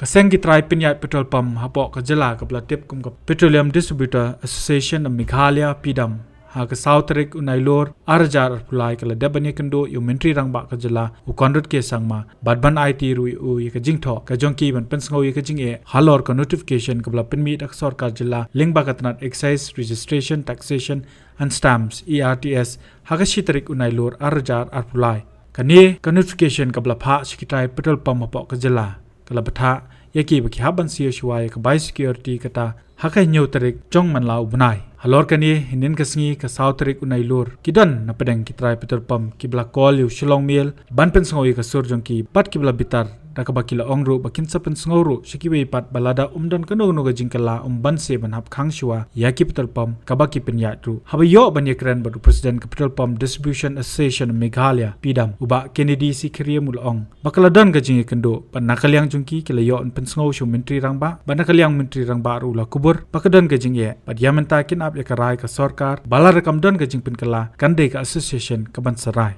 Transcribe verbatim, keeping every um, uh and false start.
Ka seng ki trai pynïaid petrol pump hapoh ka jylla kaba la tip kum ka Petroleum Distributor Association of Meghalaya, PDAM, ha ka saw tarik u Nailur ar hajar arphew lai ka la dep ban ïakynduh ïa u Myntri Rangbah ka jylla u Conrad K Sangma bad ban aiti ruh ïa u ïa ka jingthoh ka jong ki ban pynsngew ïa ka jingeh halor ka notification kaba la pynmih da ka sorkar jylla lyngba ka tnat Excise, Registration, Taxation and Stamps, E R T S, ha ka shi tarik u Nailur ar hajar arphew lai. Kane ka notification kaba la phah sha ki trai petrol pump hapoh ka jylla ka la bthah ïa ki ba ki hap ban siew shuwa ïa ka biosecurity kata ha ka hynñiew tarik jong man la u bnai. Halor kane, hynnin ka sngi ka saw tarik u Nailur, ki don na pdeng ki trai petrol pump kiba la call ïa u Shillong Mail ban pynsngew ïa ka sur jong ki bad kiba la bitar da kaba ki la ong ruh ba kin sa pynsngew ruh sha kiwei pat ba lada um don kano kano ka jingkylla, um banse ban hap khang shuwa ïa ki petrol pump kaba ki pynïaid ruh. Haba ïoh ban ïakren bad u President ka Petrol Pump Distribution Association Meghalaya, PDAM, u Bah Kennedy C Khyriem, u la ong ba ka la don ka jingïakynduh bad na ka liang jong ki, ki la ïoh ban pynsngew sha u Myntri Rangbah bad na ka liang u Myntri Rangbah ruh u la kubur ba ka don ka jingeh bad ïa mynta kin ap ïa ka rai ka sorkar ba lada kam don ka jingpynkylla kan dei ka association kaban sa rai.